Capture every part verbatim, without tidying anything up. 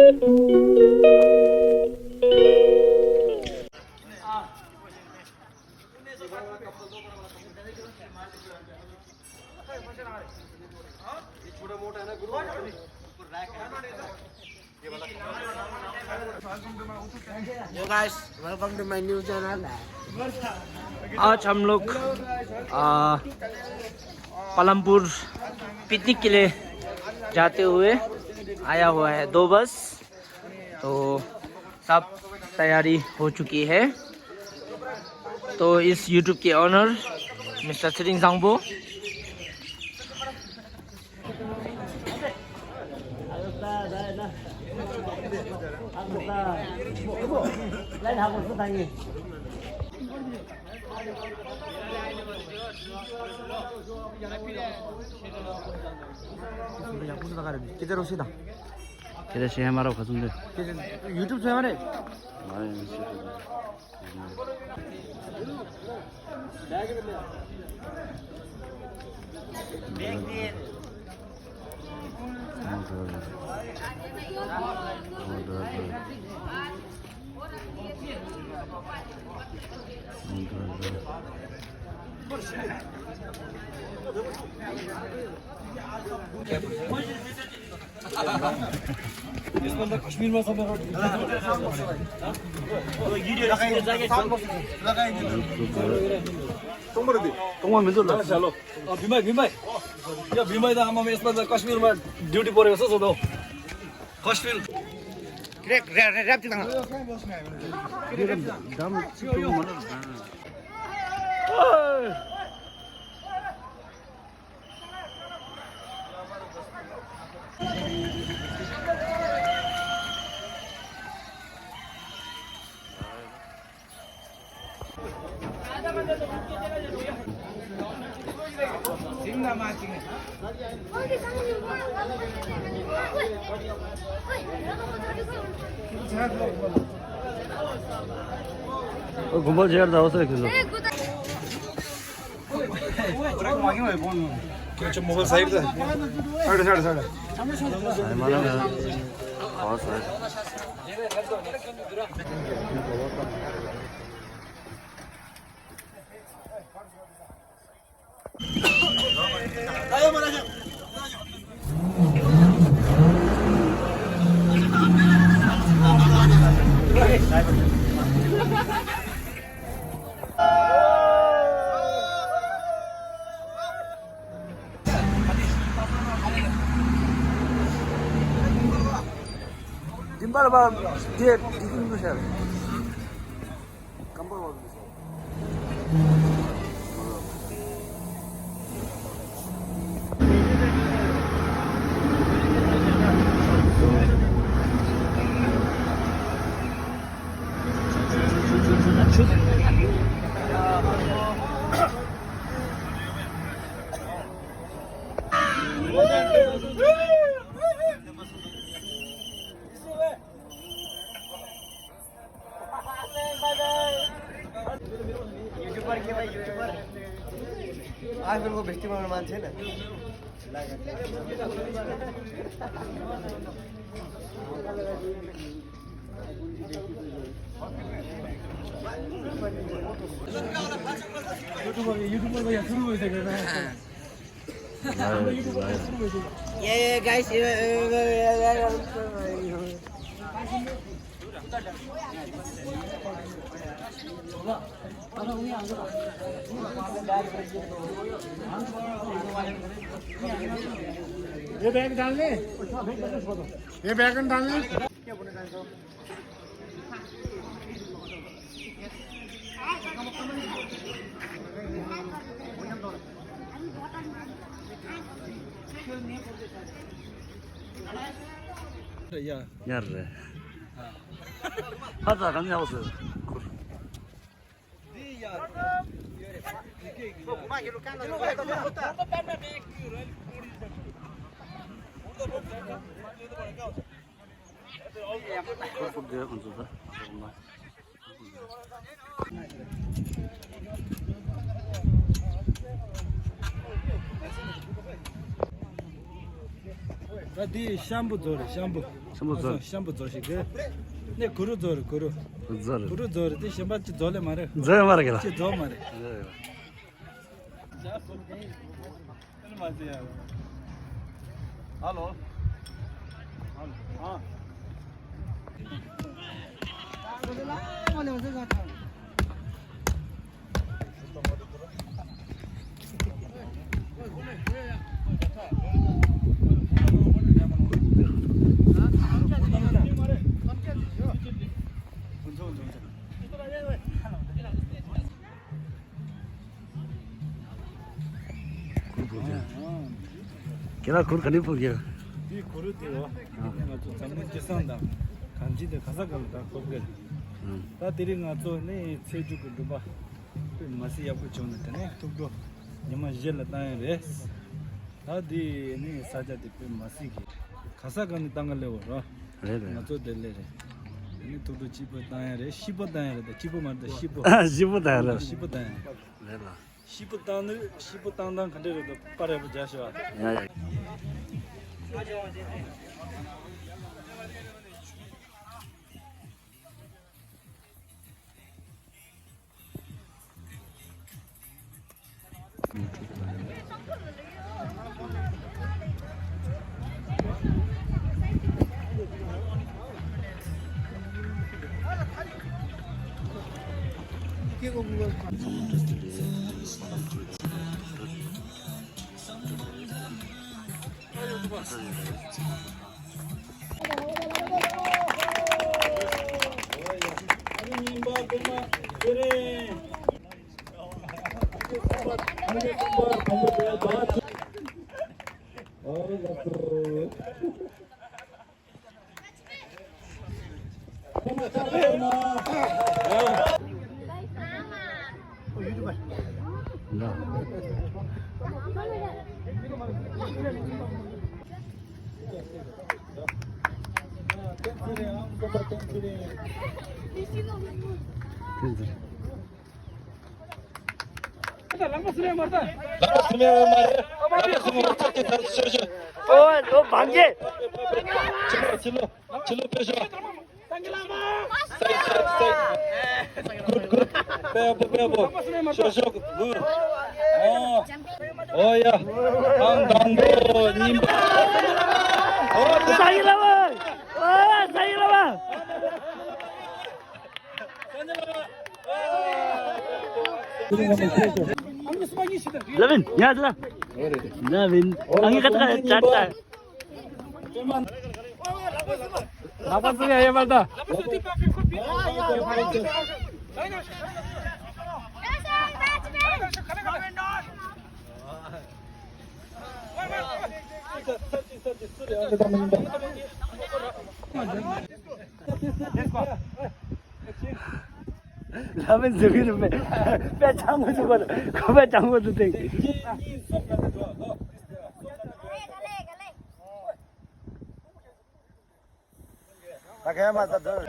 Yo guys, welcome to my new channel। आज हम लोग आ, पालमपुर पिकनिक के लिए जाते हुए आया हुआ है दो बस। तो सब तैयारी हो चुकी है। तो इस YouTube के ओनर मिस्टर सिरिंग सांगबो। किधर उसी था? किधर से हमारा खत्म दे? YouTube से हमारे। ཏོང་མ་མི་འདུག་ལ། ཨ། བི་མ། བི་མ། ཡ། བི་མ་དང་ཨ་མ་མེ་སྤ་ད་ཀ་ཤི་མིར་མ་ཌིའུ་ཊི་པོ་རེ་སོ་སོ་དོ། ཀ་ཤི་མིར། རེབ་རེབ་རེབ་ཅིག་དང་། ཁྱོད་ཚོ་མོ་བལ་ཟ་ཡི་ད། ཆ་ལ་ཆ་ལ་ཆ་ལ། यूट्यूबर के भाई, यूट्यूबर। आज मेरे को बेइज्जती मारने मान थे ना। यूट्यूबर, यूट्यूबर भैया शुरू हो सके ना। ये, ये गाइस, ये, ये, ये, ये, ये, ये बैग डालने, ये बैग डालने। ཡར་རེད། ཧ་ཙ་གང་ཡག་སོ། ད་དེ་ཤམ་བུ་རྫོགས་རེད། ཤམ་བུ། ཤམ་བུ་རྫོགས། ཨ་ཤམ་བུ་རྫོགས་ཤིག་གི། ནས་གུ་རུ་རྫོགས་རེད། གུ་རུ། གུ་རུ་རྫོགས་རེད། གུ་རུ་རྫོགས་རེད། དེ་གཞན་པ་ཅི་རྫོགས་ལེ་མ་རེད། རྫོགས་མ་རེད་གི་ལ། ཅི་རྫོགས་མ་རེད། ཧ་ལོ། ཧ་ལོ། ཨ། གུར་ཕུབ་ཀྱི། ཁྱེད་རང་གུར་ག་ནས་ཕུབ་ཀྱི། དེའི་གུ་རུ་དེ་རོ། ང་ཚོ་འཛམ་གླིང་སྤྱི་བསང་དང་གང་ཅི་དེ་ག་ས་ག་ལ་ད་ཕུབ་ཀྱི། ད་དེ་རིང་ང་ཚོ་ནི་ཚེས་བཅུ་གི་སྒྲུབ་པ་དཔེ་མ་སྲིད་ཡག་པོ་བྱུང་ནས། དེ་ནས་ཐུགས་སྤྲོ་ཉི་མ་བཞི་ལ་བཏང་ཡ་རེད། ད་དེ་ནི་ས་ཆ་དེ་དཔེ་མ་སྲིད་ཀྱི་ག་ས་ག་ནས་བཏང་ག་ལེ་བ་རོ། རེད་རེད། ང་ཚོ་དེ་ལེ་རེད། དེ་ནི་ཐུགས་སྤྲོ་སྐྱིད་པོ་བཏང་ཡ་རེད། སྐྱིད་པོ་བཏང་ཡ་རེད། ད་སྐྱིད་པོ་མ་རེད། ད་སྐྱིད་པོ། སྐྱིད་པོ་བཏང་ཡ་རེད། སྐྱིད་པོ་བཏང་ཡ་རེད། རེད་ལ། ཤི་པོ་བཏང་ནི་ཤི་པོ་བཏང་སྟངས་ག་འདྲ་རེད་འདུག། པར་རེ་པོ་རྒྱག་ཤོག་ཨ། ཡ་ཡ། ལག་པ་སུ་ལེན་མ་རེད། ལག་པ་སུ་ལེན་མ་རེད། ལག་པ་སུ་ལེན་མ་རེད། ཨོ་ལོ་བང་གེ། ཕྱི་ལོགས་ཕྱི་ལོགས་ཕྱི་ལོགས་ཕེབས་ཤོག། སའི་སའི་སའི། གུད་གུད། པེ་པོ་པེ་པོ། ཤོག་ཤོག་གུད། ཨོ། ཨོ་ཡ། ཨང་དང་པོ་གཉིས་པ། ཨོ་ས་ཡི་ལ་བ། ཨོ་ས་ཡི་ལ་བ། ལ་བིན། ཡ་ལ། ལ་བིན། ཨང་ཡི་ཀ་ཏ་ཀ་ཅ་ཏ། ལག་པ་བཙུགས་ཡ་ཡོད་པ་ད། ལ་མི་འཛུགས་ཀྱི་རེད་པས། པད་སྤྱང་པོ་འཛུགས་པ་རེད། ཁོ་པད་སྤྱང་པོ་འཛུགས་ཏེ། ད་གས་མ་ད་འདོད།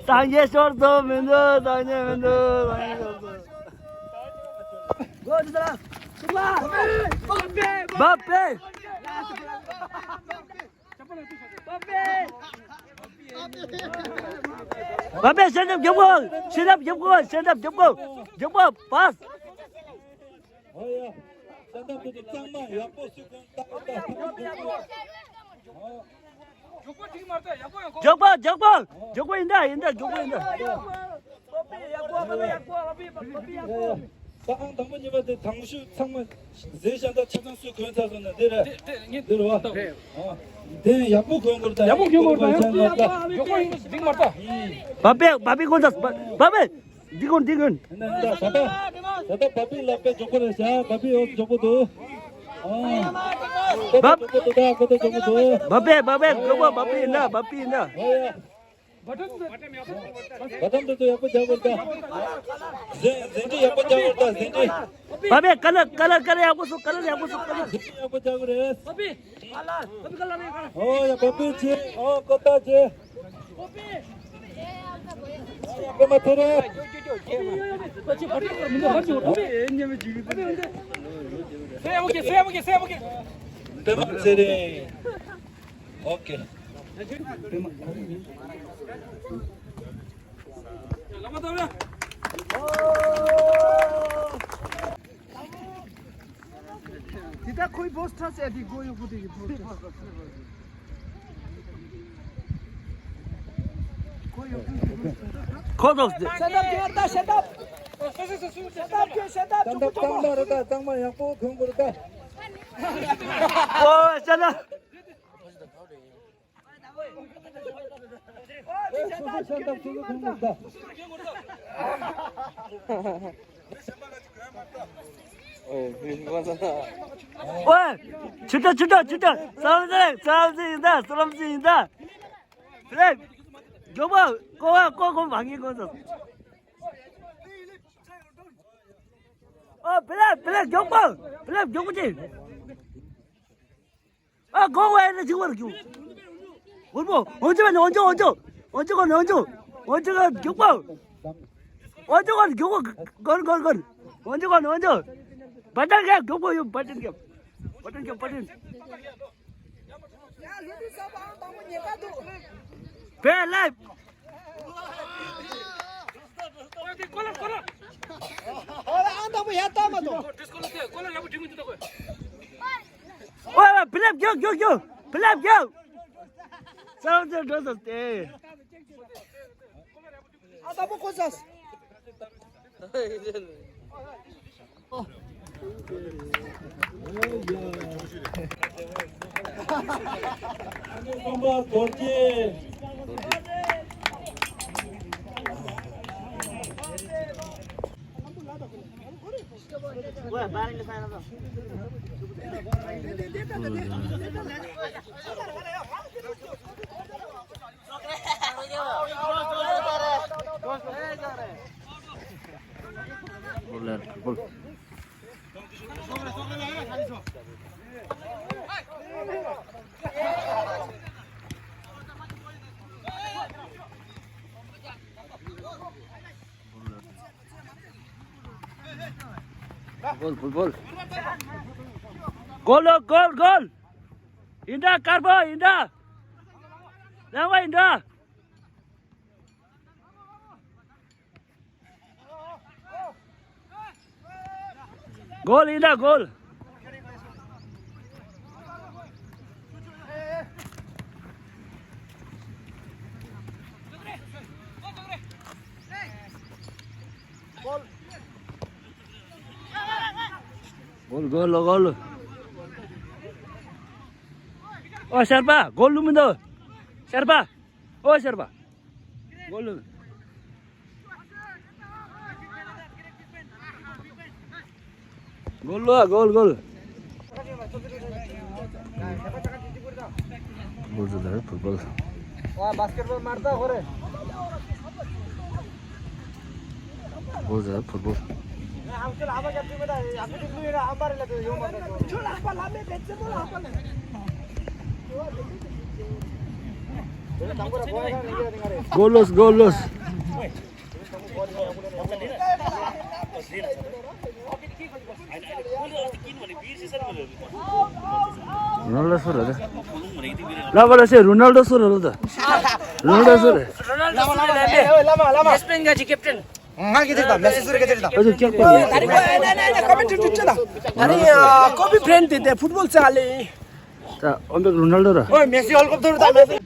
སངས་རྒྱས་ཞོར་དུ་མི་འདུག། སངས་རྒྱས་མི་འདུག། སངས་རྒྱས་ཞོར་དུ། འབབ་པས། འབབ་པས། ཤེས་རབ་རྒྱབ་གོ། ཤེས་རབ་རྒྱབ་གོ། ཤེས་རབ་རྒྱབ་གོ། རྒྱབ་གོ་པས། ཨོ་ཡ། ཤེས་རབ་དེ་ཚང་མ་ཡག་པོ་ཞིག་གོང་ཏག་ཏག་ཐུག་འདུག། ཨོ། མགྱོགས་པོ་མགྱོགས་པོ། མགྱོགས་པོ་ཡིན་ད་ཡིན་ད། མགྱོགས་པོ་ཡིན་ད། ད་ཨང་དང་པོ་གཉིས་པ་དེ་དང་ཤོས་ཚང་མ་ཟས་ཤ་ད་ཆ་ཚང་སུས་གོན་ཚར་སོང་ན་འདི་རེད། འདི་རེད་བ། ཨ། དེ་ཡག་པོ་གོན་དགོས་ད། ཡག་པོ་གོན་དགོས་ད། མགྱོགས་པོ་ཡིན་འགྲིག་མ་རེད་ད། བ་པེ་བ་པེ་གོན་ད། བ་པེ། འདི་གོན་འདི་གོན། ད་ད་ད་ད་བ་པེ་ལ་པེ་མགྱོགས་པོ་རེད་ཤག། བ་པེ་ཡོད་མགྱོགས་པོ་འདུག། ཨ། བ། མགྱོགས་པོ་འདུག་ད། ཁོ་ད་མགྱོགས་པོ་འདུག། བ་པེ་བ་པེ་མགྱོགས་པོ། བ་པེ་ཡིན་ད། བ་པེ་ཡིན་ད། ཨོ་ཡ། བ་ཏམ་དེ་ཚོ་ཡག་པོ་རྒྱག་དགོས་ད། ཟན་ཟན་དྲི་ཡག་པོ་རྒྱག་དགོས་ད། ཟན་དྲི། བ་པེ་ཀ་ལར་ཀ་ལར་ཀ་ལར་ཡག་པོ་བཟོ། ཀ་ལར་ཡག་པོ་བཟོ། ཀ་ལར། ཟན་དྲི་ཡག་པོ་རྒྱག་དགོས་རེད། བ་པེ། ཨོ་ཡ། བ་པེ་ཆེ། ཨོ་ཀོ་ཏ་ཆེ། ཨོ་ཡ། པེ་མ་ཐེ་རེ། ཨོ་ཡ། པེ་མ་ཐེ་རེ། པདྨ་ཚེ་རིང་། ཨོ་ཀེ། དེ་ད་ཁོའི་བོ་སི་ཁྲ་ཟེར་དེ་སྒོ་ཡོད་པོ་དེ་གི་བོ་སི་ཁྲ། ཁོ་ཡོད་པོ་དེ་བོ་སི་ཁྲ། ཁོ་ཚོ། ཤ་སྟག་ཁྱེར་ད་ཤ་སྟག་ཤ་སྟག་ཁྱེར་ཤ་སྟག་ཏང་ཏང་ཏང་མ་རེད་ད། ཏང་མ་ཡག་པོ་གོན་དགོས་རེད་ད། ཨོ་ཤ་སྟག་ཨོ། ཆུ་ཏྲ་ཆུ་ཏྲ་ཆུ་ཏྲ། སམ་སི་སམ་སི་ཡིན་ད། སམ་སི་ཡིན་ད། ཕི་ལེབ། མགྱོགས་པོ། ཀོ་བ་ཀོ་ཀོ་མ་ངེས་ཀོ་ཚོ། ཨོ་ཕི་ལེབ་ཕི་ལེབ་མགྱོགས་པོ། ཕི་ལེབ་མགྱོགས་པོ་ཅིག་ཨ་གོ་བས་ནི་ཅིག་བར་ཀྱུ། འོན་པོ། འོན་ཅོ་ནི་འོན་ཅོ་འོན་ཅོ། འོན་ཅོ་གོ་ནི་འོན་ཅོ། འོན་ཅོ་གོ་མགྱོགས་པོ། འོན་ཅོ་གོ་མགྱོགས་པོ། གོར་གོར་གོར། འོན་ཅོ་གོ་ནི་འོན་ཅོ། བ་ཏན་གེབ་མགྱོགས་པོ་ཡོད། བ་ཏན་གེབ། བ་ཏན་གེབ་བ་ཏན། བེ་ལེབ། ཨོ་ཕི་ལེབ་མགྱོགས་མགྱོགས་མགྱོགས། ཕི་ལེབ་མགྱོགས། ས་འོག་ཚོ་འགྲོ་སོང་སྟེ། ཨ་ད་པོ་ཁོ་ཚ། Goal, goal, goal. Goal, goal, goal. ཡིན་ད་དཀར་པོ་ཡིན་ད། ལེགས་པ་ཡིན་ད། གོལ་ཡིན་ད་གོལ། གོལ་གོལ་གོལ། ཨོ་ཤར་པ་གོལ་ལུ་མི་འདུག་ཤར་པ། ཨོ་ཤར་པ། གོལ་ལུ། གོལ་ལུ་གོལ་གོལ། གོལ་ཟེར་ཕུར་པོལ། ཝ་བྷ་སི་ཀེཊ་བྷོལ་མར་ད་ཧོ་རེ། གོལ་ཟེར་ཕུར་པོལ། གོལ་ལོས་གོལ་ལོས། རོ་ནལ་ཌོ་སུ་རེད། ལ་བ་ལ་སེ་རོ་ནལ་ཌོ་སུ་རེད་ལ་ད། རོ་ནལ་ཌོ་སུ་རེད། རོ་ནལ་ཌོ་སུ་རེད་ལ་ལེ། ལ་མ་ལ་མ། ཡེས་པེན་ག་ཅི་ཀེབ་ཊེན། ང་གི་དེ་ད་མེ་སི་སུ་རེད་ག་དེ་ད། ཨ་ཅོ་ཀྱག་པ་ཡོད། ད་རེ་ཀོ་ཨེ་ན་ན་ན་ཀོ་མེན་ཊི་ཊར་ཅི་ད། ད་རེ་ཀོ་པི་ཕྲེན་ཌི་དེ་ཕུཊ་བྷོལ་ཙ་ལེ། ད་ཨོ་མེག་རོ་ནལ་ཌོ་ར། ཨོ་མེ་སི་ཧོལ་ཀོབ་ཏོ་ར་ད་མེ་སི།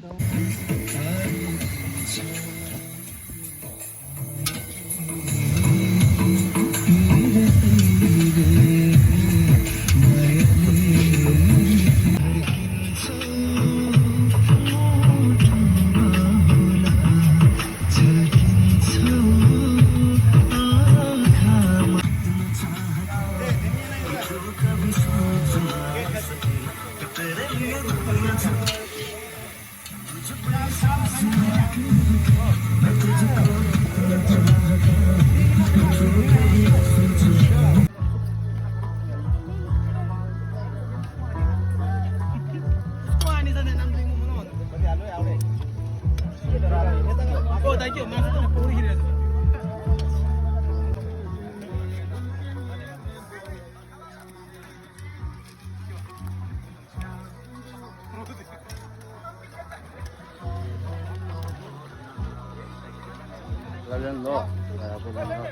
ལེན་ལོ། ཡག་པོ་ལེན་ལོ།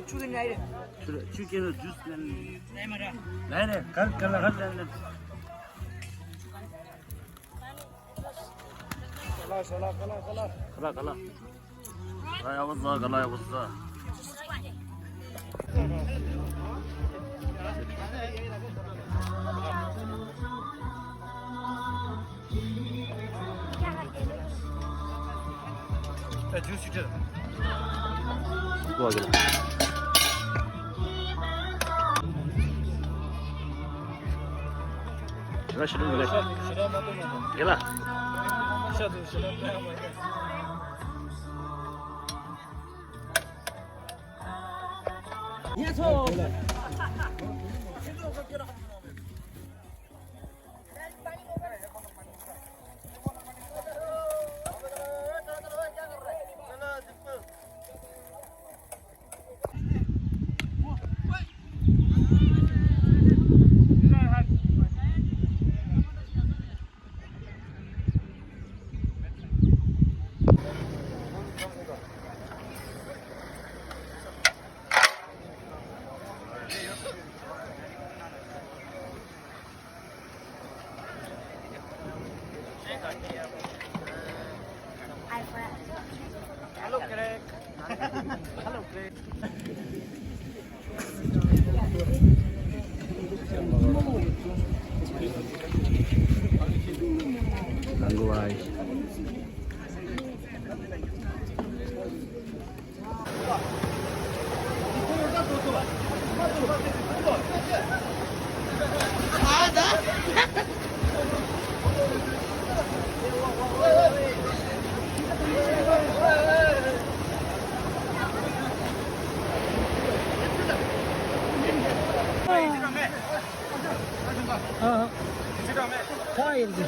ཆུ་གི་ནའི་རེད། ཆུ་རེད། ཆུ་སྐྱེས་ནས་ཇུས་ལེན། ནའི་མ་ར། ནའི་རེད། གར་གར་ལ་གར་ལེན་ལེན། ག་ལ་ག་ལ་ག་ལ། ག་ལ་ག་ལ། ག་ལ་ཡག་པོ་ཟ། ག་ལ་ཡག་པོ་ཟ། ད་ཇུས་ཅིག་སྤྲད། ལོ་གི་ལ། ར་ཤི་རུ་ལེ། གི་ལ། ཤ་དུ་ཤི་ར་མ་དུ། ཡེ་ཚོ། Hello, Craig. Hello, Craig. ཨ། ད་ཡིན་དེ།